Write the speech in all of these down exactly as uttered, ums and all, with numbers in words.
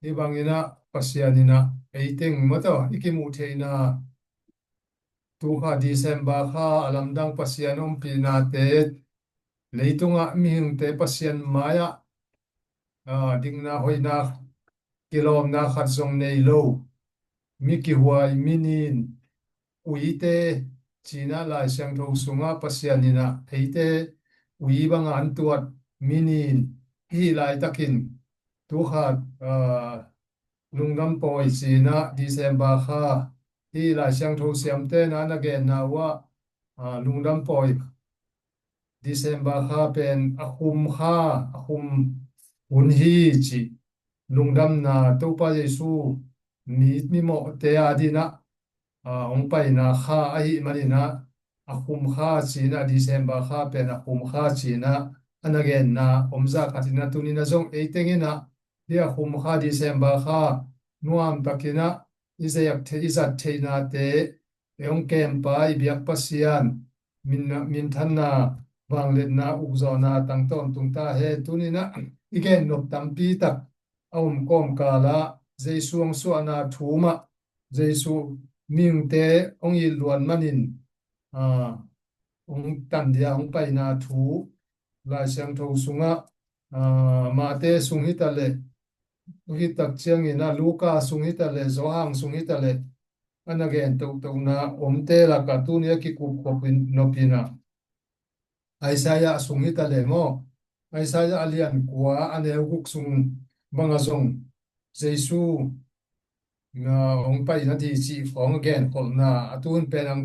Hih bangin ah Pasian in ah ei teng mataw i kimuh theihna, tu kha December kha a lamdang Pasian ompihnate, leitungah mihingte Pasian mai-ah, aa, dikna hoihna kilawmna khat zong nei lo, mi kihuai, mi nin, uite ci-in ah Lai Siangtho sungah Pasian in ah eite ui bangah an tuat mi nin i hih laitakin tu kha, aa, Lungdam Pawi ci-in ah December kha hih Lai Siangtho siamte na na genna uh ah, aa, Lungdam Pawi December kha pen a khum kha, a khum hun hi ci. Lungdamna Topa Jesu mi, mimawhte adingin ah, aa, hong paina kha ahih manin ah, a khum kha ci-in ah December kha pen a khum kha ci-in ah a na genna om zah khat in ah tuni-in ah zong ei teng in ah hih a khum kha December kha nuam takin ah i zek thei, i zat theihnate, ei hong kempa i biak Pasian, min, minthanna, vangliatna, ukzawhna tang tawntung ta hen. Tuni-in ah i gen nop tampi tak a om kawmkal ah Jesu hong suahna thu mah, Jesu mihingte hong it luat manin, aa, hong tan dia hong paina thu Lai Siangtho sungah, aa, Mate sung hi ta leh, hi tak ciangin ah Luka sung hi ta leh, Johan sung hi ta leh, a na gen tohtona omte lakah tuni a kikupkhop in nop in ah Isaiah sung hi ta leh maw, Isaiah a lian kua a neu guk sung bangah zong Jesu na hong pai nading cih khawng a genkholhna a tu hun pen ang,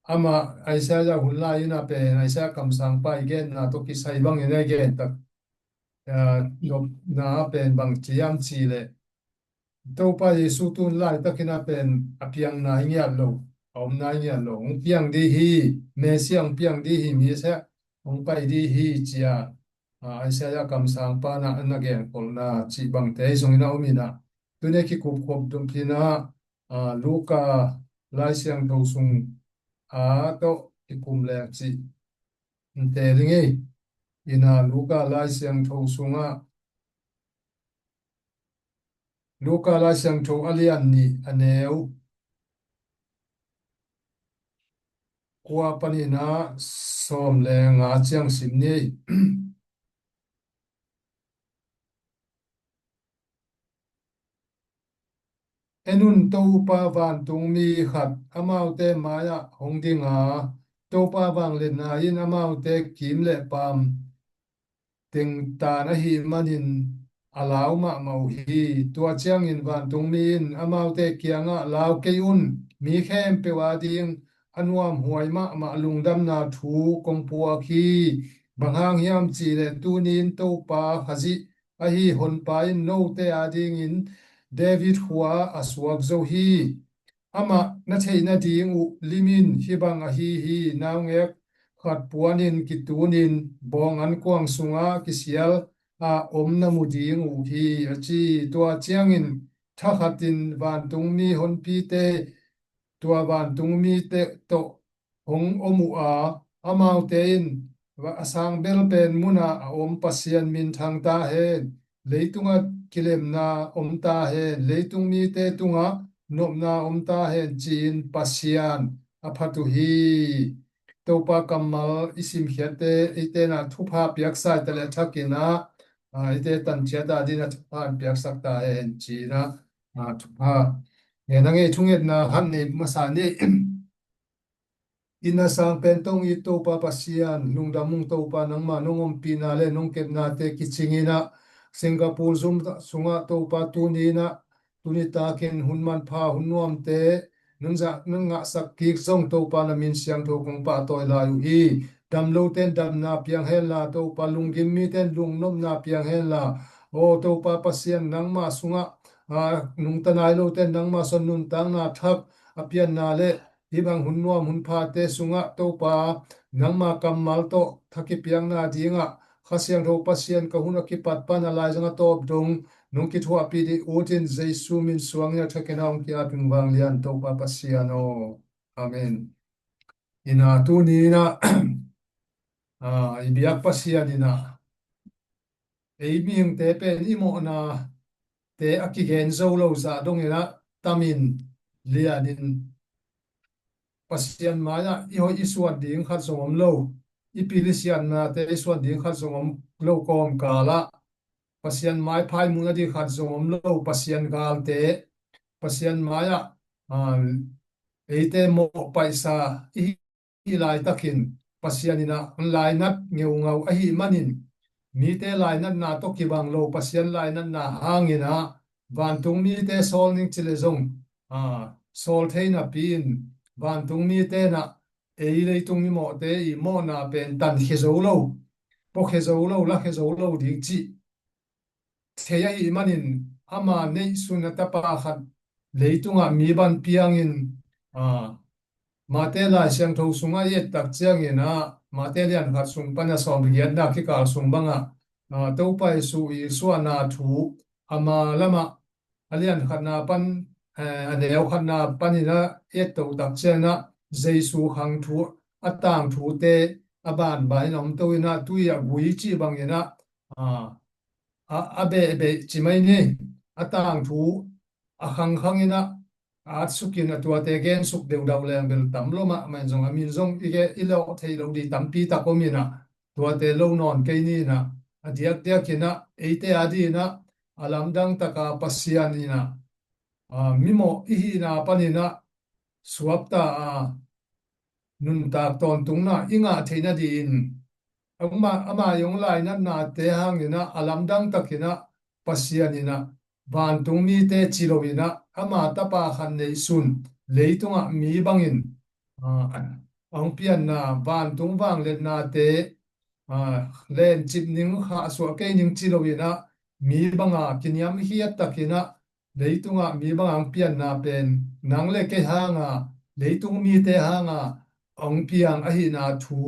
amah Isaiah hun lai-in ah pen Isaiah kamsangpa i genna tawh kisai bangin a gen tak, aa, nopna pen bang ci hiam cih leh Topa Jesu tu hun laitakin ah pen a piangna hi ngiat lo, a omna hi ngiat lo. Hong piang ding hi, Messiah hong piang ding hi, Messiah hong pai ding hi ci-a, aa, Isaiah kamsangpa na, na genkholhna cih bangte ahi zongin a om in ah tuni a kikupkhop dum phin ah, aa, Luka Lai Siangtho sung a tawh kikum leng cih in te ding hi. In ah Luka Lai Siangtho sungah, Luka Lai Siangtho a lian nih a neu kua panin ah sawm le nga ciang sim ni. En un, Topa vantungmi khat amaute mai-ah hong ding a, Topa vangliatna in amaute kim le paam teng tan ahih manin a lau mahmah uh hi. Tua ciangin vantungmi in amaute kiangah, "Lau kei un, mi khempeuh ading a nuamhuai mahmah lungdamna thu kong puak hi. Bang hang hiam cih leh tuni-in Topa Khazih ahi Honpa in note adingin David khua a suak zo hi. Amah na theih nading uh lim in hih bang ahi hi: naungek khat puanin kitunin bawng ankuang sungah kisial a om na mu ding uh hi," a ci. Tua ciangin thakhatin vantungmi honpite, tua vantungmite tawh hong om uh a, amaute in, "A sang bel pen munah a om Pasian minthang ta hen, leitungah kilemna om ta hen, leitung mite tungah nopna om ta hen," ci-in Pasian a phat uh hi. Topa kammal i simkhiatte eite in ah thupha piaksa i ta leh a thakin ah, aa, eite tanciat adingin ah thupha in piaksak ta hen ci-in ah, aa, thupha ngen a ngei. Thungetna khat nei masa ni. Inn a sang pen tawh hong it Topa Pasian, lungdam ung Topa, nangmah nong ompihna le nong kepnate kicingin ah Singapore zum sungah Topa tuni-in ah, tuni takin hun manpha, hun nuamte nong za, nong ngahsak kik zong Topa na min siangtho kong pahtawi lai uh hi. Damlote in damna piang henla, Topa lunggim mite in lungnopna piang henla. Aw Topa Pasian, nangmah sungah, aa, nungta nai lote in nangmah sung nuntakna thak a pianna le hih bang hun nuam hun phate sungah Topa nangma kammal tawh tha kipiakna dingah Kha Siangtho Pasian ka hun a kipat pan a laizang a tawp dong nong kithuahpih ding utin Jesu min suangin a thakin a hong ki-at ung vanglian Topa Pasian aw. Amen. Ina tuni-in ah, aa, i biak Pasian in ah ei mihingte pen i mawhna te a kigen zo lo zah dongin ah tamin lianin Pasian mai-ah i hoih i suan ding khat zong om lo, i pil i siatnate i suan ding khat zong om lo kawmkalah Pasian mai phaimuhna ding khat zong om lo, Pasian galte Pasian mai-ah, aa, eite mawhpaihsa i hih laitakin Pasian in ah lainat ngeungau ahih manin mite lainatna tawh kibang lo Pasian lainatna hangin ah vantung mite sawl ning ci le zong, aa, sawl thei napi-in vantung mite in ah ei leitung mimawhte i mawhna pen tankhia zo lo, puakhia zo lo, lakhia zo lo ding cih thei ahih manin ama neihsun a tapa khat leitungah mi ban piangin, aa, Mate Lai Siangtho sungah i et tak ciangin ah Mate lian khat sung pan a sawm giatna kikal sung bangah, aa, Topa Jesu i suahna thu ama lamah a lian khatna pan, eh, a neu khatna panin ah i et to tak ciangin ah Jesu khang thu, a tang thute a banbanin a om to in ah tui a gui cih bangin ah, aa, a, a behbeh ci mai ni, a tangthu a khangkhang in ah a atsukin a tuate gensuk deudau leng bel tam lo mahmah in zong a min zong i ge, i lawh theih loh ding tampi tak om in ah tuate lo nawn kei ni in ah a diakdiak in ah eite a ding in ah a lamdang taka Pasian in ah, aa, mimawh i hihna panin ah suakta a nuntak tawntungna i ngah theih nadingin ama, ama i hong lainatnate hangin ah a lamdang takin ah Pasian in ah vantung mite ci lo in ah ama tapa khat neihsun leitungah mi bangin, aa, a hong pianna vantung vangliatnate, aa, lencip ning, khahsuah kei ning ci lo in ah mi banga kiniamkhiat takin ah leitungah mi banga hong pianna pen nang le kei hanga, leitung mite hanga hong piang ahihna thu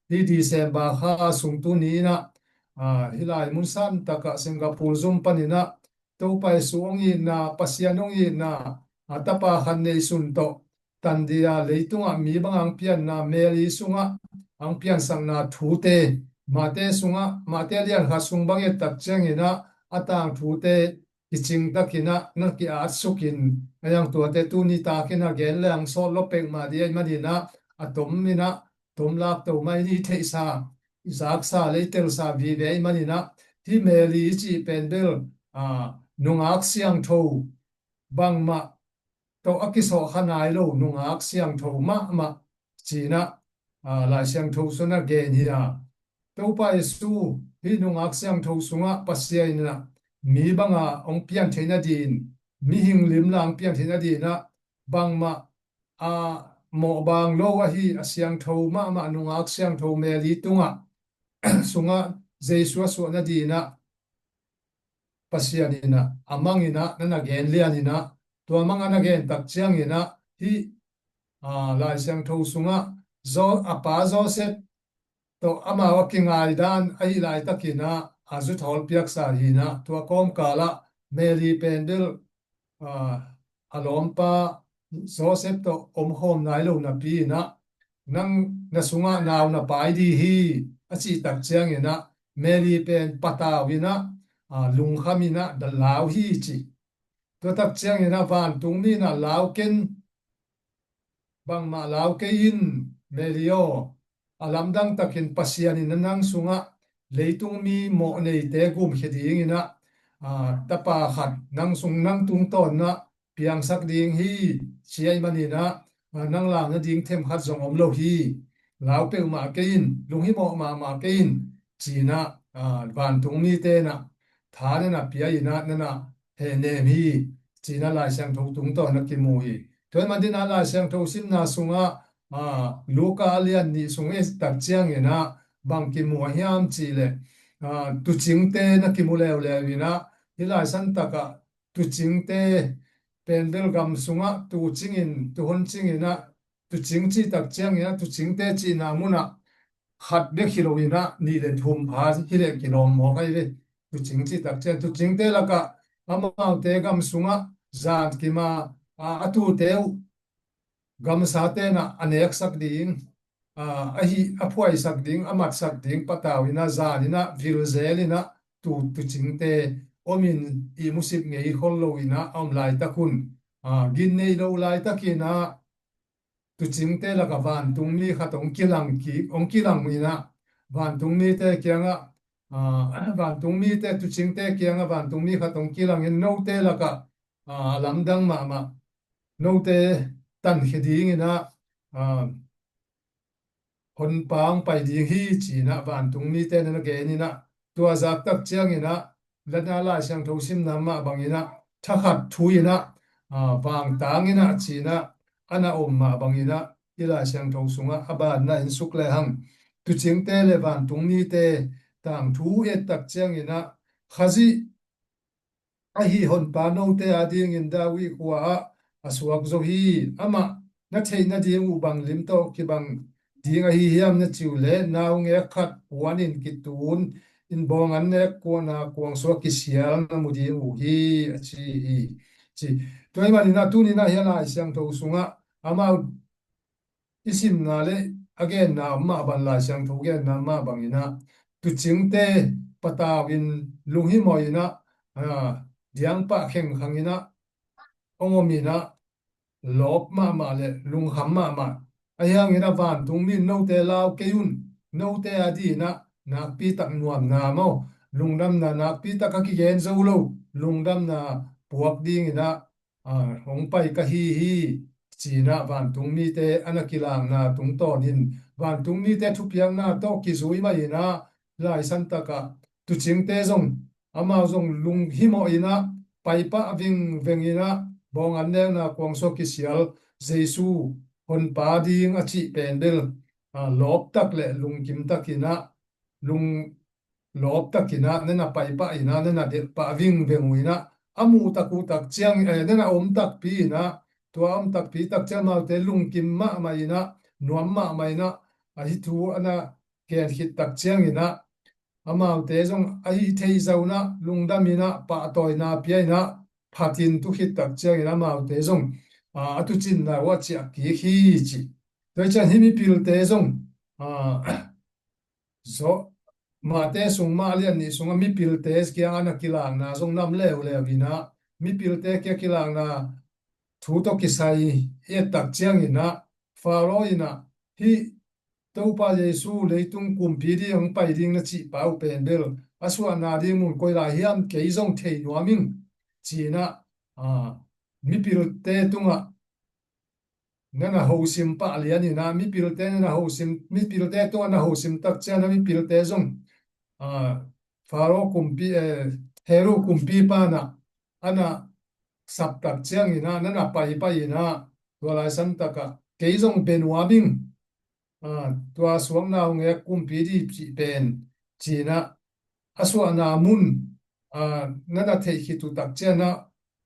hi December kha sung tuni in ah, aa, hih lai mun san takah Singapore zum panin ah Topa Jesu hong itna, Pasian hong itna, aa, tapa khat neihsun tawh tandia leitungah mi banga hong pianna, Mary sungah hong piansakna thute, Mate sungah, Mate lian khat sung bang i et tak ciangin ah a tangthute i cingtakin ah na ki-atsukin, a yang tuate tuni takin ah gen leng sawt lo pek mah ding ahih manin ah a tom in ah tom lak to mai ni, theihsa, i zaksa le i telsa vive ahih manin ah hih Mary i cih pen bel, aa, nungak siangtho bangmah tawh a kisawhkha nai lo nungak siangtho mahmah ci-in ah, aa, Lai Siangtho sungah gen hi a. Topa Jesu hih nungak siangtho sungah Pasian in ah mi banga hong pian theih nadingin, mihing limla hong pian theih nadingin ah bangmah a mawhbang lo ahi a siangtho mahmah nungak siangtho Mary tungah sungah Jesu a suah nadingin ah Pasian in ah a mang in ah na na gen lian in ah, tua mang a na gen tak ciangin ah hih, aa, Lai Siangtho sungah Zo-, a pa Joseph tawh amau a kingai dan ahih laitakin ah a zuthawl piaksa hi in ah tua kawmkal ah Mary pen bel, aa, a lawmpa Joseph tawh omkhawm nai lo napi in ah nang na sungah nau na pai ding hi a cih tak ciangin ah Mary pen patau in ah, aa, lungkham in ah lau hi ci. Tua tak ciangin ah vantungmi in ah lau ken, bangmah lau kei in Mary aw, a lamdang takin Pasian in ah nang sungah leitung mi mawhneite gumkhia dingin ah, aa, tapa khat nang sung nang tungtawn ah piangsak ding hi ci ahih manin ah, aa, nang lau nading themkhat zong om lo hi. Lau peuhmah kei in, lunghimawh mahmah kei in ci-in ah, aa, vantung mite in ah tha na na pia in ah na na hehnem hi ci-in ah Lai Siangtho tungtawn ah kimu hi. Tua ahih manin ah Lai Siangtho simna sungah, aa, Luka a lian nih sung i et tak ciangin ah bang kimu a hiam cih leh, aa, tuucingte na kimu leuleu in ah hih lai santakah tuucingte pen bel gam sungah tuucing in, tuuhon cing in ah tuucing cih tak ciangin ah tuucingte cihna munah khat bek hi lo in ah nih le thum pha hi leh kilawm mawk ahi ve. Tuucing cih tak ciang tuucingte lakah amaute gam sungah zan kim a, a, a tuute uh gamsate in ah a neksak ding, aa, ahi, a phuaisak ding, a matsak ding patau in ah zan in ah vilzel in ah tuu, tuucingte, omin ihmu sip ngei khol lo in ah a om laitak hun, a, gin nei lo laitakin ah tuucingte lakah vantungmi khat hong kilang kik, hong kilang in ah vantungmite kiangah, a, vantungmite, tuucingte kiangah vantungmi khat hong kilang in, note lakah, a, a lamdang mahmah, note tankhia dingin ah, a, Honpa hong pai ding hi, ci-in ah vantungmite na gen in ah, tua zak tak ciangin ah, lana Lai Siangtho simna mah bangin ah, thakhat thu in ah, a, vangtang in ah, ci-in ah, a na om mah bangin ah, i Lai Siangtho sungah a banna en suk lehang, tuucingte le vantungmite tangthu et tak ciangin ah, Khazih ahi Honpa note adingin David khua-ah a suak zo hi. Amah na theih nading uh bang lim tawh kibang ding ahi hiam na cih uh leh, naungek khat puanin kitun in, bawng an nek kuana kuangsuak kisial na mu ding uh hi, a ci hi, ci. Tua ahih manin ah tuni-in ah hih Lai Siangtho sungah amau i simna le a genna mah bang, Lai Siangtho genna mah bangin ah, tuucingte patau in, lunghimawh in ah, a, diangpah khengkhang in ah hong om in ah, lawp mahmah le lungkham mahmah. Ahi hangin ah vantungmi in note lau kei un, note adingin ah nakpi tak nuamna maw, lungdamna nakpi tak a kigen zo lo, lungdamna puak dingin ah, a, hong pai ka hi hi, ci-in ah vantungmite a na kilangna tungtawnin, vantungmite thupiakna tawh kizui mah in ah, laisan takah tuucingte zong, amau zong lunghimawh in ah, paipah vingveng in ah, bawng an nekna kuangsuak kisial Jesu Honpa ding a cih pen bel, a, lawp tak le lungkim tak in ah, lung lawp tak in ah, na na paipah in ah, na na delhpah vingveng uh in ah, a muh tak uh tak ciang, eh, na na om takpi in ah, tua om takpi tak ciang amaute lungkim mahmah in ah, nuam mahmah in ah, a hih thu a na gen khit tak ciangin ah, amaute zong a hih theih zo in ah, lungdam in ah, pahtawina pia in ah, phatin tu khit tak ciangin amaute zong, a, a tuucinna uh a ciah kik hi, ci. Tua ciang hih mipilte zong, a, Zo, Mate sung mah a lian nih sungah mipilte kiangah a na kilangna zong nam leuleu in ah, mipilte kiang kilangna thu tawh kisai i et tak ciangin ah, Faro in ah, hih Topa Jesu leitung kumpi ding hong pai ding na cihpa uh pen bel a suahna ding mun koi lai hiam, kei zong thei nuam ing, ci-in ah, a, mipilte tungah na na hosim pah lian in ah, mipilte na na hosim, mipilte tungah na hosim tak ciang ah, mipilte zong, a, Faro kumpi, eh, Herod kumpipa in ah a na sap tak ciangin ah, na na paipai in ah, tua laisan takah kei zong bia nuam ing, a, tua suakna hong ek kumpi ding cih pen, ci-in ah, a suahna mun, a, na na theih khit uh tak ciang ah,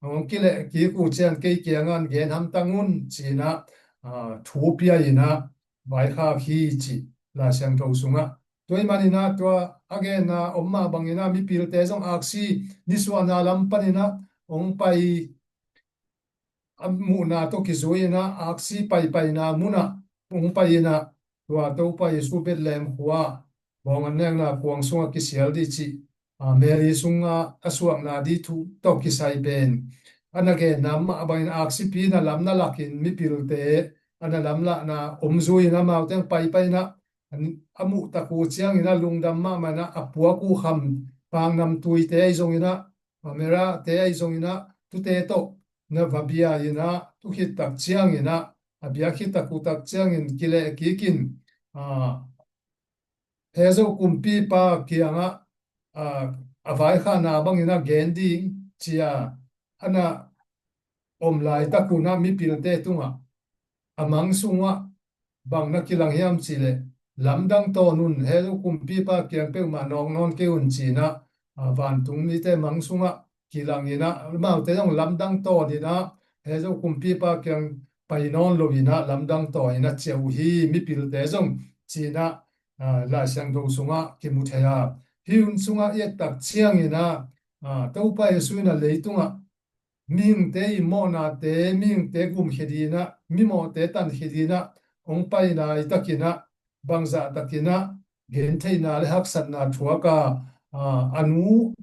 hong kileh kik uh ciang kei kiangah gen hamtang un, ci-in ah, a, thu pia in ah vaikhak hi, ci, Lai Siangtho sungah. Tua ahih manin ah tua a genna om mah bangin ah mipilte zong aksi nisuahna lam panin ah hong pai, a muhna tawh kizui in ah aksi paipaina munah hong pai in ah, tua Topa Jesu Bethlehem khua-ah bawng an nekna kuang sungah kisial ding cih, a, Mary sungah a suakna ding thu tawh kisai pen a na genna mah bangin aksipi in ah lam na lakin mipilte a na lamlahna om zui in ah amaute hong paipai in ah, a muh tak uh ciangin ah lungdam mahmah in ah, a puak uh kham pangnamtuite ahi zongin ah, a, Mary-te ahi zongin ah, tute tawh na va bia in ah, tu khit tak ciangin ah, a bia khit tak uh tak ciangin kileh kik in, a, Herod kumpipa kiangah, a, a vaikhakna bangin ah gen ding, ci-a a na om laitak un ah mipilte tungah a mang sungah bang na kilang hiam cih leh, lamdang tawn un, Herod kumpipa kiang peuhmah nawk nawn kei un, ci-in ah, a, vantungmite mang sungah kilang in ah, amaute zong lamdang tawn in ah, Herod kumpipa kiang pai nawn lo in ah, lamdang tawn in ah ciah uh hi, mipilte zong, ci-in ah, a, Lai Siangtho sungah kimu thei a. Hih hun sungah i et tak ciangin ah, a, Topa Jesu in ah leitungah mihingte i mawhnate, mihingte gumkhia ding in ah, mimawhte tankhia ding in ah hong pai laitakin ah, bangzah takin ah gentheihna le haksatna thuak a, a, a nu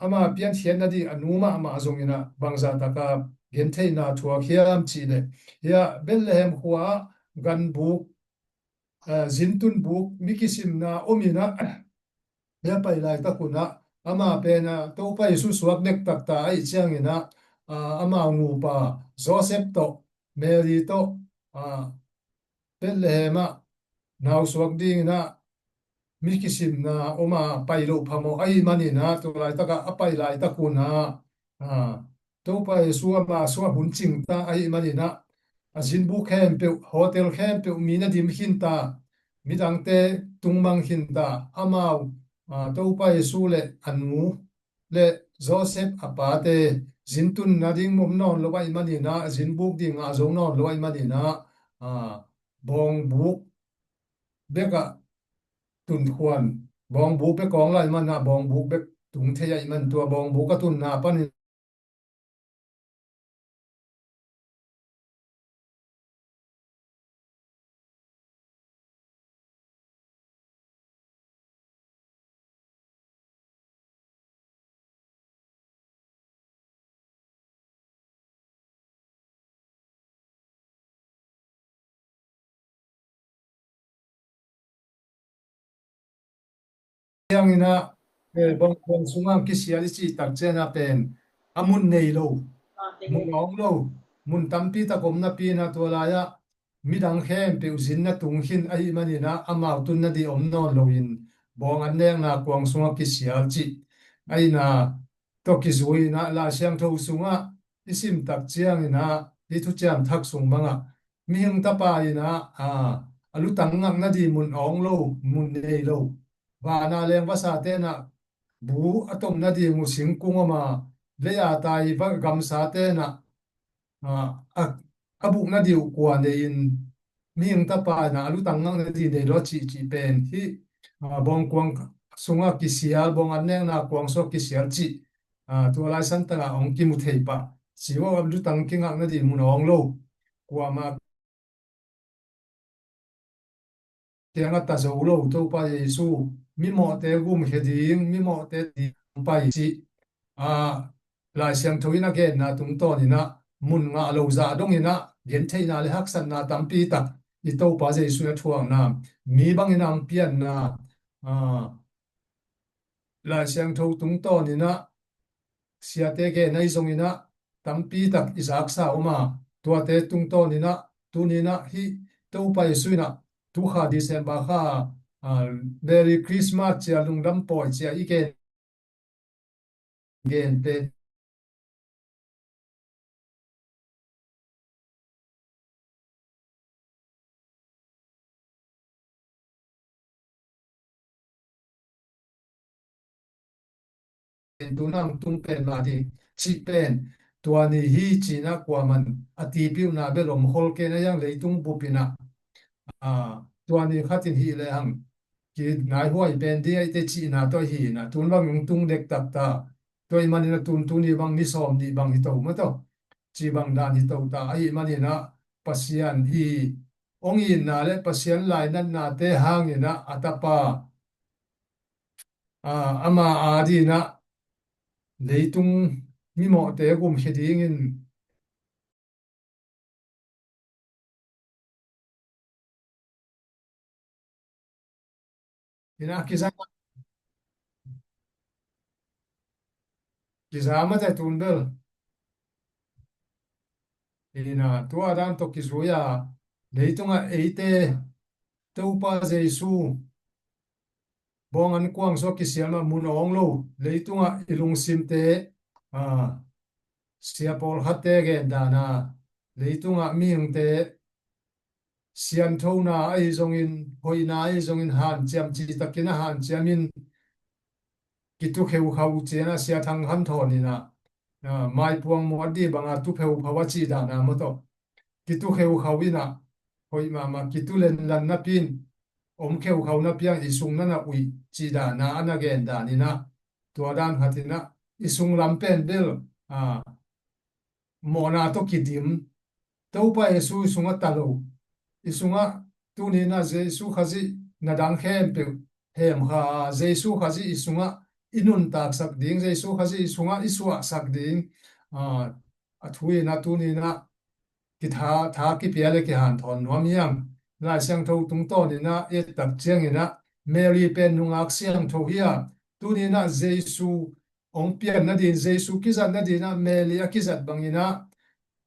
ama piankhiatna ding a nu mahmah zongin ah bangzah taka gentheihna thuak hiam cih leh, hiah Bethlehem khua-ah ganbuk, eh, zintun buk, mi kisimna om in ah, hiah pai laitak un ah, ama pen ah Topa Jesu suak dektak ta ahih ciangin ah, ah, amau nupa Joseph tawh, Mary tawh, ah, Bethlehem ah nausuak dingin ah mi kisimna om a pai loh phamawh ahih manin ah, tua laitak ah a pai laitak un ah, ah, Topa Jesu ama suak hun cing ta ahih manin ah, a zinbuk khempeuh, hotel khempeuh mi na dim khin ta, midangte tungmang khin ta, amau, ah, Topa Jesu le a nu le Joseph a pate zintun nading om nawn lo ahih manin ah, zinbuk ding ngah zo nawn lo ahih manin ah, ah, bawngbuk bek ah tunkhuan, bawngbuk bek awng lai man ah, bawngbuk bek tung thei ahih man, tua bawngbuk a tunna panin ciangin ah, eh, bawng, bawng sungah kisial i cih tak ciangin ah pen a mun nei lo, mun awng lo, mun tampi tak om napi in ah, tua lai-ah midang khempeuh zin na tung khin ahih manin ah, amau tun nading om nawn loin bawng an nekna kuang sungah kisial cih ahihna tawh kizui in ah, Lai Siangtho sungah i sim tak ciangin ah, hih Thuciam Thak sung bangah mihing tapa in ah, a, a lutang ngak nading mun awng lo, mun nei lo, van a leng vasate in ah bu a tom nading uh singkung om a, lei a tai va gamsate in ah, a, a, a buk nading uh kua nei in, mihing tapa in ah a lutang ngak nading nei lo a cih, cih pen hih, a, bawng kuang sungah kisial, bawng an nekna kuang sungah kisial cih, a, tua lai santang ah hong kimu thei pah. Ci uh a, lutang kingak nading mun awng lo, kuamah kiangah ta zo lo Topa Jesu, mimawhte gumkhia ding, mimawhte ding pai cih, a, Lai Siangtho in a genna tungtawn in ah, mun ngah lo zah dongin ah gentheihna le haksatna tampi tak i Topa Jesu in a thuakna, mi bangin a hong pianna, a, Lai Siangtho tungtawn in ah siate gen ahi zongin ah tampi tak i zaksa om a, tuate tungtawn in ah tuni in ah hih Topa Jesu in ah tu kha December kha, a, Merry Christmas ci a, lungdam pawi ci a i gen, gente. Tu nang tung pen mah ding cih pen, tua ni hi ci-in ah kuaman a tipiuhna bel om khol kei na hiang, leitung bup in ah, a, tua ni khat in hih lehang kinaihuai pen ding ahih teh cihna tawh hi in ah, tun bang hong tung dektak ta. Tua ahih manin ah tun, tuni bang ni sawm nih bang hi to maw taw, ci bang dan hi to ta. Ahih manin ah Pasian i hong itna le Pasian lainatnate hangin ah a tapa, a, ama adingin ah leitung mimawhte gumkhia dingin in ah kiza, kiza mate tun bel. In ah tua dan tawh kizui a, leitungah eite Topa Jesu bawng an kuang sungah kisial mah, mun awng lo, leitungah i lungsimte, a, sia pawlkhatte gen dan a, leitungah mihingte sianthona ahi zongin, hoihna ahi zongin, hanciam citakin a hanciamin, kitu kheukhau ciangin ah Sia Thang Khan Thawn in ah, a, maipuang muat ding banga tu pheuphau a cih dan a maw taw, kitu kheukhau in ah, hoih mahmah, kitu lenlan napi in, om kheukhau napi in i sung na na uih cih dan a, a na gen dan in ah, tua dan khat in ah, i sung lam pen bel, a, mawhna tawh kidim, Topa Jesu i sungah ta lo, i sungah tuni in ah Jesu Khazih na dang khempeuh hemkha, Jesu Khazih i sungah i nuntaksak ding, Jesu Khazih sungah i suahsak ding, ah, a thu in ah tuni in ah kitha, tha kipia le kihanthawn nuam hiam? Lai Siangtho tungtawn in ah i et tak ciangin ah Mary pen nungak siangtho hi a, tuni in ah Jesu hong pian nadin, Jesu kizat nadin ah Mary a kizat bangin ah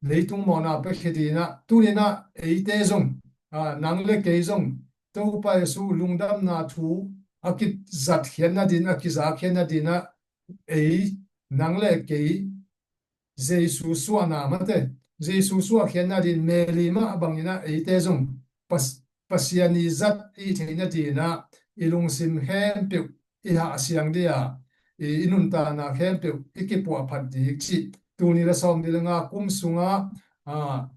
leitung mawhna pia khit in ah tuni in ah eite zong, ah, nang le kei zong Topa Jesu lungdamna thu a kizat khiat nadin, a kiza khiat nadin ah ei, nang le kei Jesu suahna mate, Jesu suah khiat nadin Mary mah bangin ah eite zong Pas-, Pasian i zat i theih nadin ah i lungsim khempeuh i hahsiang dih a, i, i nuntakna khempeuh i kipuahphat dih cih. Tul nih le sawm nih le nga kum sungah, ah,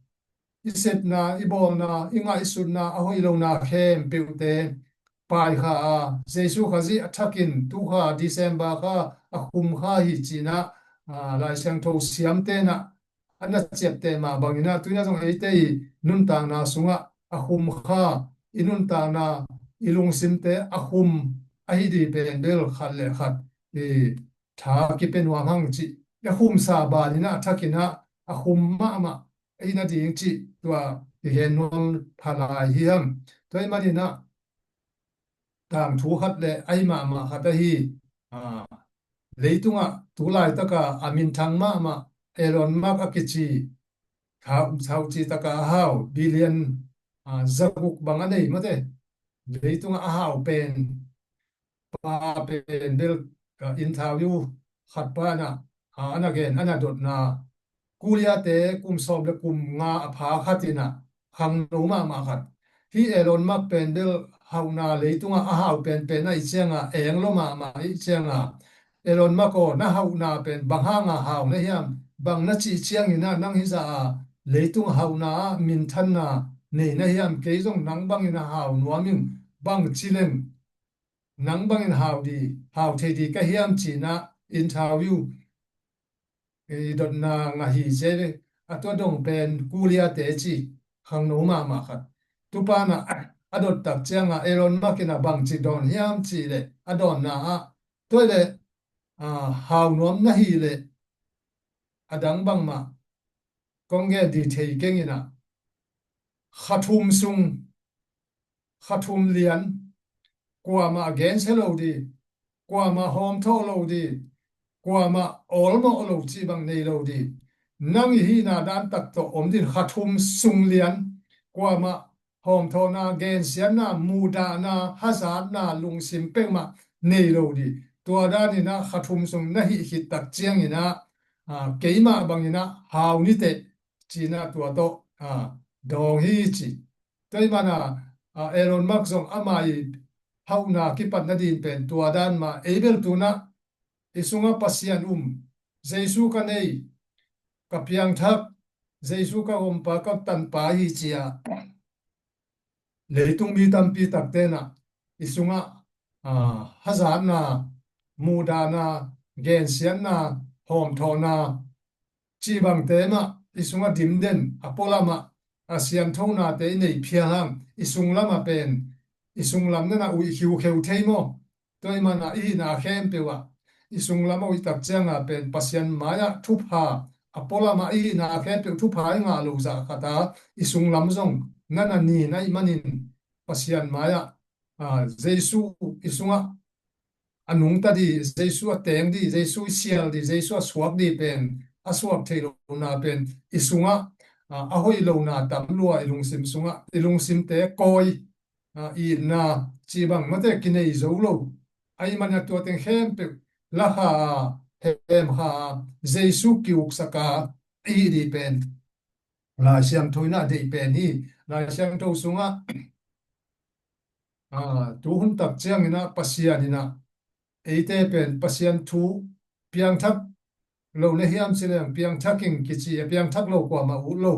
i sepna, i bawlna, i ngaihsutna, a hoih lona khempeuhte paikha a, Jesu Khazih a thakin tu kha December kha a khum kha hi ci in ah, ah, Lai Siangtho siamte in ah a na ciapteh mah bangin ah tuni in ah zong eite i nuntakna sungah a khum kha, i nuntakna, i lungsimte a khum ahi dih pen bel khat le khat i tha kipia nuam hang cih. I khumsa ban in ah a thakin ah a khum mahmah ahi nading cih tua i gen nuam pha lai hi hang. Tua ahih manin ah tangthu khat le ahi mahmah khat ahi, ah, leitungah tu laitaka a minthang mahmah Elon Musk a kici, thau, thau cih taka a hau billion, ah, zaguk bang a nei mate. Leitungah a hau pen pa pen bel, ah, interview khat pan ah, ah, a na gen, a na dotna, Koreate kum sawm le kum nga a pha khat in ah khangno mahmah khat. Hih Elon Musk pen bel hauhna leitungah a hau penpen ahih ciangah eng lo mahmah ahih ciangah, Elon Musk aw, na hauhna pen bang hanga hau na hiam? Bang na cih ciangin ah nang hizah a leitung hauhna ah minthanna nei na hiam? Kei zong nang bangin a hau nuam ing, bang ci leng nang bangin hau dih, hau thei dih ka hiam ci in ah interview i dotna ngah hi ci ve. A tua dong pen Koreate ci, khangno mahmah khat. Tu pan ah a dot tak ciangah Elon Musk in ah bang ci dawn hiam cih leh a dawnna ah tua leh, ah, hau nuam na hih leh a dang bangmah kong gen dih thei keng in ah kha thum sung, kha thum lian, kuamah gensia lo dih, kuamah hawmthawh lo dih, kuamah awlmawh lo cih bang nei lo dih. Nang i hihna dan tak tawh om dih, kha thum sung lian, kuamah hawmthawhna, gensiatna, muhdahna, hazatna, lungsim peuhmah nei lo dih. Tua dan in ah kha thum sung na hih khit tak ciangin ah, ah, keimah bangin ah hau ni teh ci in ah tua tawh, ah, dawng hi ci. Tua ahih manin ah, ah, Elon Musk zong ama i hauhna kipat nading pen tua dan mah, ei bel tu in ah i sungah Pasian um, Jesu ka nei, ka piangthak, Jesu ka gumpa, ka tanpa hi ci a, leitung mi tampi takte in ah i sungah, ah, hazatna, muhdahna, gensiatna, hawmthawhna cih bangte mah i sungah dim den, a pualamah a siangthonate i nei phial hang, i sunglamah pen, i sunglam na na uih khiukheu thei maw? Tua ahih manin ah i hihna khempeuh ah i sunglam a uih tak ciangah pen Pasian mai-ah thupha, a pualamah i hihna khempeuh thupha i ngah lo zah khat a, i sunglam zong na na nin ahih manin Pasian mai-ah, ah, Jesu i sungah a nungta dih, Jesu a teng dih, Jesu i sial dih, Jesu a suak dih pen, a suak theih lohna pen i sungah, ah, a hoih lohna tam lua, i lungsim sungah, i lungsimte kawi, ah, itna cih bang mate kinei zo lo. Ahih manin ah tua teng khempeuh la kha a, hem kha a, Jesu ki-uksak a i hih dih pen Lai Siangtho in ah deih pen hi. Lai Siangtho sungah, ah, tu hun tak ciangin ah Pasian in ah eite pen Pasian thu piangthak lo na hiam ci leng piangthak ing kici a, piangthak lo kuamah ut lo.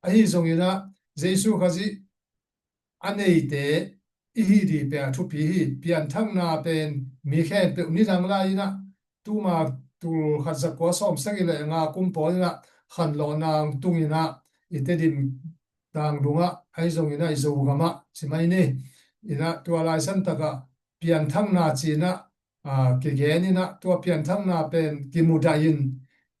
Ahi zongin ah Jesu Khazih a neite i hih dih pen a thupi hi. Pianthakna pen mi khempeuh nidang lai in ah tuma tul khat za kua sawm sagih le nga kum pawl in ah khanlawhna tung in ah i Tedim tangdung ah ahi zongin ah i Zogam ah ci mai ni. In ah tua lai santak ah pianthakna ci in ah ah, kigen in ah, tua pianthakna pen kimudah in,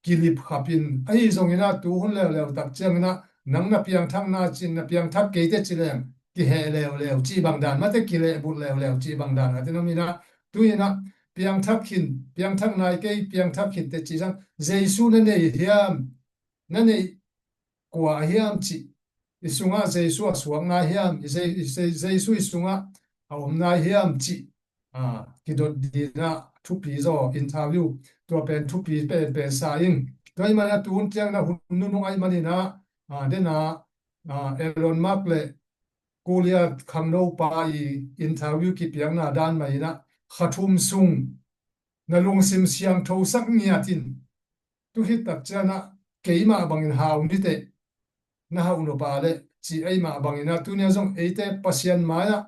kilipkhap in, ahi zongin ah tuhun leuleu tak ciangin ah nang na piangthakna cin, na piangthak kei teh ci leng kiheh leuleu cih bang dan, mate kilehbulh leuleu cih bang dan khat in om in ah, tu in ah piangthak khin, piangthak nai kei, piangthak khin teh cih zong, Jesu na nei hiam, na neih kua a hiam cih, i sungah Jesu a suak nai hiam, i Je-, i Je-, Jesu i sungah a om nai hiam cih, ah, kidot ding ah thupi zaw, interview tua pen thupi penpen sa ing. Tua ahih manin ah tuhun ciangin ah hun nunung ahih manin ah, ah, den ah, ah, Elon Musk le Korea khangnopa i interview kipiakna dan mah in ah, kha thum sung na lungsim siangthosak ngiat in, tu khit tak ciang ah keimah bangin hau ni teh, na hauh nop a leh cih ahih mah bangin ah, tuni ah zong eite Pasian mai-ah,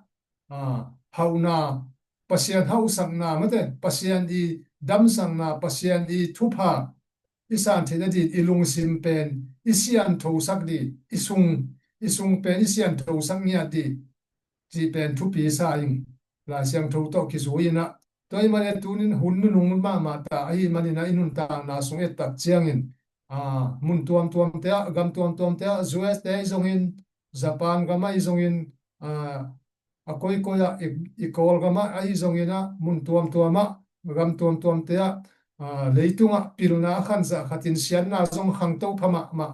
ah, hauhna, Pasian hauhsakna, mate Pasian i damsakna, Pasian i thupha i san theihna ding i lungsim pen i sianthosak ding, i sung, i sung pen i sianthosak ngiat ding cih pen thupi sa ing. Lai Siangtho tawh kizui in ah, tua ahih manin ah tunin hun nunung mahmah ta ahih manin ah i nuntakna sung et tak ciangin, ah, mun tuamtuamte ah, gam tuamtuamte ah, U S te ahi zongin, Japan gam ahi zongin, ah, a koikoi ah, i, i Kawlgam ah ahi zongin ah, mun tuamtuam ah, gam tuamtuamte ah, ah, leitungah pilna a khan zah khatin siatna zong khangto pha mahmah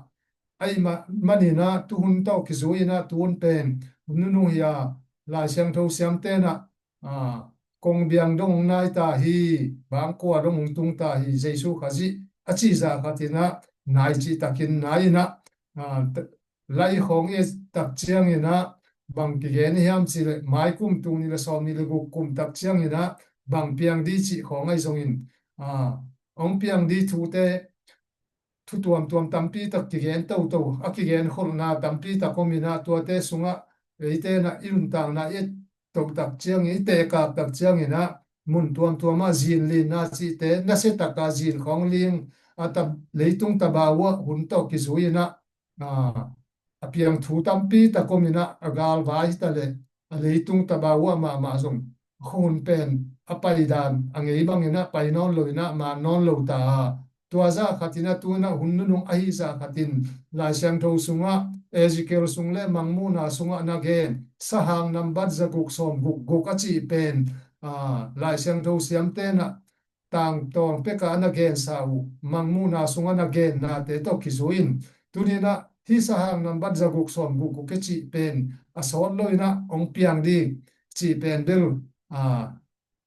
ahih ma-, manin ah tuhun tawh kizui in ah tuhun pen hun nunung hi a, Lai Siangtho siamte in ah, ah, kong biang dong nai ta hi, bangkua dong tung ta hi, Jesu Khazih a cih zah khatin ah nai cih takin nai in ah, ah, t-, lai khawng i et tak ciangin ah bang kigen hiam cih leh, mai kum tul nih le sawmnih le guk kum tak ciangin ah bang piang ding cih khawng ahi zongin, ah, hong piang ding thute, thu tuamtuam tampi tak kigen toto, a kigen kholhna tampi tak om in ah, tuate sungah eite in ah i nuntakna i et to tak ciangin, i tehkak tak ciangin ah, mun tuamtuam ah zin linna cihte, nasia tak a zin khawng ling, a ta-, leitung tabau ah hun tawh kizui in ah, ah, a piang thu tampi tak om in ah, a galvai hi ta leh, a leitung tabau ah mahmah zong a khuahun pen a pai dan a ngei bangin ah pai nawn lo in ah, man nawn lo ta a, tua zah khatin ah, tu in ah hun nunung ahi zah khatin Lai Siangtho sungah, Ezekiel sung le Mangmuhna sungah na gen sahang nambat za guk sawm guk guk a cih pen, ah, Lai Siangtho siamte in ah tangtawng pek a na gensa uh, Mangmuhna sungah na gennate tawh kizui in, tuni in ah hih sahang nambat za guk sawm guk guk i cih pen a sawt lo in ah hong piang ding cih pen bel, ah,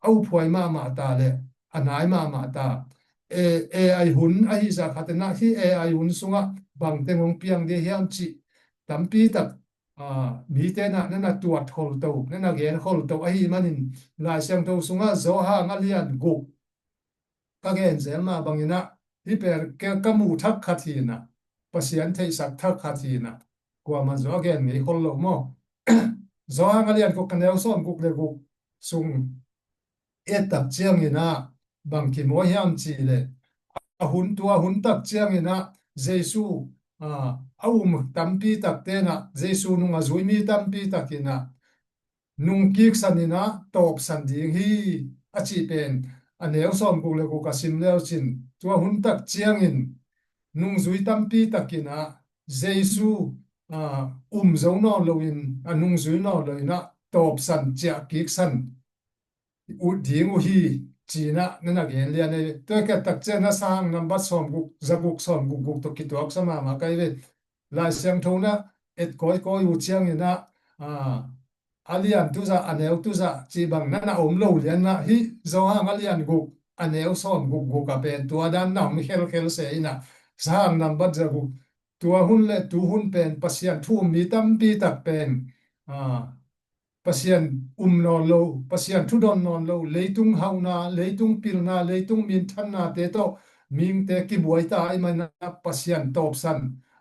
a uphuai mahmah ta le a nai mahmah ta. A-, A I hun ahi zah khatin ah, hih A I hun sungah bangteng hong piang ding hiam cih tampi tak, ah, mite in ah na na tuat kholto, na na gen kholto ahih manin, Lai Siangtho sungah Johan a lian guk ka gen zel mah bangin ah, hih pen ka, ka muh thak khat hi in ah, Pasian theihsak thak khat hi in ah, kuaman zaw a gen ngei khol lo maw? Johan a lian guk a neu sawm guk le guk sung et tak ciangin ah bang kimu hiam cih leh, a hun, tua hun tak ciangin ah Jesu, ah, a um tampi takte in ah, Jesu nung a zui mi tampi tak in ah nungkiksan in ah tawpsan ding hi, a cih pen a neu sawm guk le guk a sim le uh cin, tua hun tak ciangin nungzui tampi tak in ah Jesu, ah, um zo nawn lo in, a nungzui nawn lo in ah tawpsan, ciahkiksan uh ding uh hi, ci in ah na na gen lian ei. Tua khit tak ciang in ah sahang nambat sawm guk, za guk sawm guk guk tawh kituaksa mahmah ka hi ve. Lai Siangtho na et kawikawi uh ciangin ah, ah, a lian tuzah, a neu tuzah cih bang na na om lo lian ah, hih Johan a lian guk a neu sawm guk guk a pen tua dan na om khelkhel se in ah, sahang nambat za guk, tua hun le tu hun pen Pasian thu um mi tampi tak pen, ah, Pasian um nawn lo, Pasian thudon nawn lo, leitung hauhna, leitung pilna, leitung minthannate tawh mihingte kibuai ta ahih manin ah Pasian tawpsan,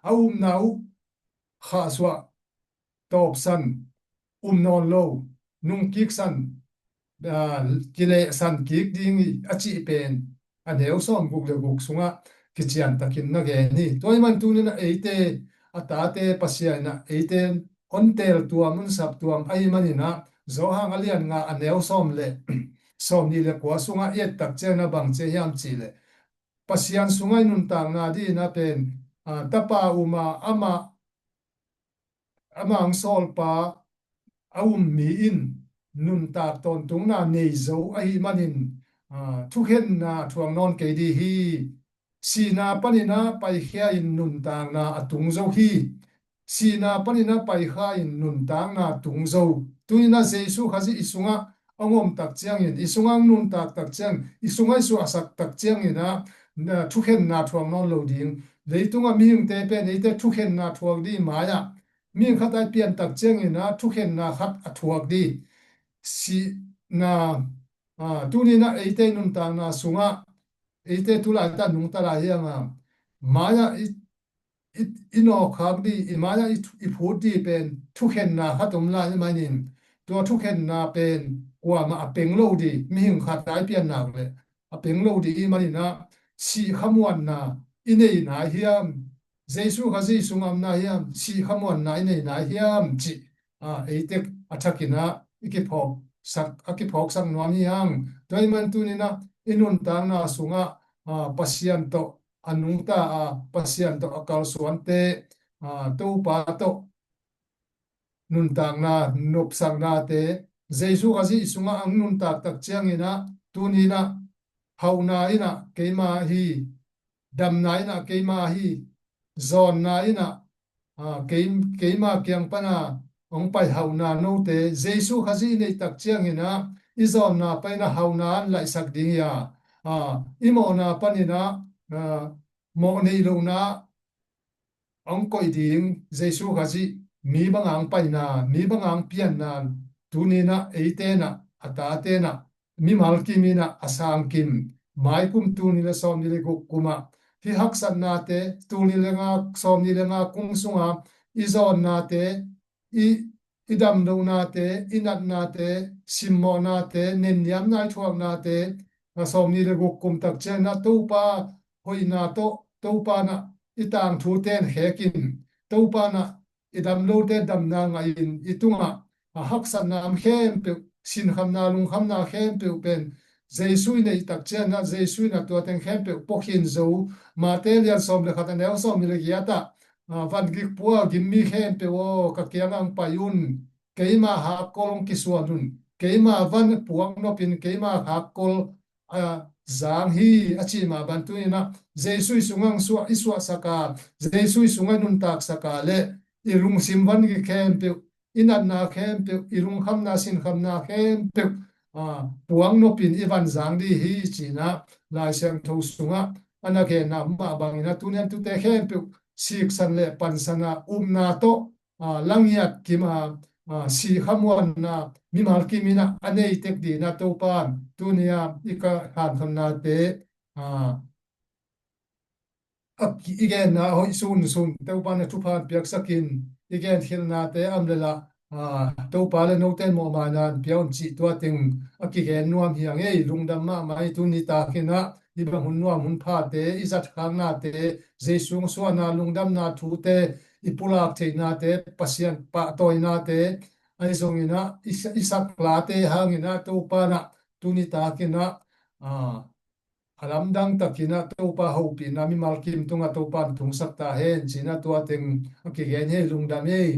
a umna uh khahsuah, tawpsan, um nawn lo, nungkiksan, ah, kilehsan kik ding hi, a cih pen a neu sawm guk le guk sungah kician takin na gen hi. Tua ahih man tuni in ah eite, a tate Pasian in ah eite hon teltuam, hon saptuam ahih manin ah, Johan a lian nga a neu sawm le sawmnih le kua sungah i et tak ciangin a bang ci hiam cih leh, Pasian sungah i nuntakna dingin a pen, aa, tapa um a, amah, amah ang sawlpa a um mi in nuntak tawntungna nei zo ahih manin, aa, thukhenna thuak nawn kei ding hi. Sihna panin a paikhia in nuntakna a tung zo hi. Sihna panin a paikhia in nuntakna tung zo. Tuni-in a Jesu Khazih i sungah a om tak ciangin, i sungah a nuntak tak ciangin, i sungah i suahsak tak ciangin a, na, thukhenna thuak nawn lo ding. Leitungah mihingte pen eite thukhenna thuak ding mai-ah, mihing khat a i pian tak ciangin a thukhenna khat a thuak ding. Sihna, aa, tuni-in a eite nuntakna sungah, eite tu laitak nungta lai hiang a, mai-ah i, i, i nawkkhak ding, i mai-ah i, i phut ding pen thukhenna khat om lai ahih manin, tua thukhenna pen kuamah a peng lo ding, mihing khat a i pian nak leh a peng lo ding ahih manin a, sih khamuanna i nei nai hiam? Jesu Khazih sungah om nai hiam? Sih khamuanna i nei nai hiam cih, aa, eite a thakin a i kiphawksak, a kiphawksak nuam hi hang. Tua ahih man tuni-in a i nuntakna sungah, aa, Pasian tawh a nungta a, Pasian tawh a kalsuante, aa, Topa tawh nuntakna, nopsaknate, Jesu Khazih i sungah ang nuntak tak ciangin a, tuni-in a hauhna in a keima hi, damna in a keima hi, zawnna in a, aa, kei, keima kiang pan a hong pai hauhna note, Jesu Khazih i neih tak ciangin a i zawnna panin a hauhna an laihsak ding hi a, aa, i mawhna panin a, aa, mawh neih lohna hong koih ding Jesu Khazih mi bang hong paina, mi bang hong pianna, tuni-in a eite in a, a tate in a, mimal kim in a, a sang kim, mai kum tul nih le sawmnih le guk kum ah, hih haksatnate, tul nih le nga, sawmnih le nga kum sungah i zawnnate, i, i damlohnate, i natnate, simmawhnate, nenniamna i thuaknate, a sawmnih le guk kum tak ciangin a Topa hoihna tawh, Topa in a i tangthute in khek in, Topa in a i damlote damna ngah in, i tungah a haksatna om khempeuh, sinkhamna, lungkhamna khempeuh pen Jesu i neih tak ciangin a, Jesu in a tua teng khempeuh puakhin zo. Mate lian sawm le khat a neu sawmnih le giat ah, aa, van gik pua gim mi khempeuh aw, ka kiangah hong pai un, keima hakkol hong kisuan un, keima van puak nop in, keima hakkol a zang hi, a cih mah bang tuni-in a Jesu i sungah hong suah, i suahsak a, Jesu i sungah i nuntaksak a leh i lungsim van gik khempeuh, i natna khempeuh, i lungkhamna, sinkhamna khempeuh, aa, puak nop in i van zang ding hi, ci-in a Lai Siangtho sungah a na genna mah bangin a, tuni-in a tute khempeuh siksan le pansan a upna tawh, aa, la ngiat kim a, aa, sih khamuanna mimal kim in a a nei tek dingin a Topa in tuni-a i ka hankhamnate, aa, a ki-, i genna a hoih sunsun Topa in a thupha hong piaksak in, i genkhialhnate a om leh lah, aa, Topa le note in mawhmaina hong pia un cih tua teng a kigen nuam hi hang ei. Lungdam mahmah ei, tuni takin a hih bang hun nuam hun phate, i zatkhaknate, Jesu hong suahna lungdamna thute, i pulak theihnate, Pasian pahtawinate, ahi zongin a i sa-, i saklate hangin a Topa in a tuni takin a, aa, a lamdang takin a Topa hopihna mimal kim tungah Topa in tungsak ta hen, ci-in a tua teng a kigen hi ei. Lungdam ei.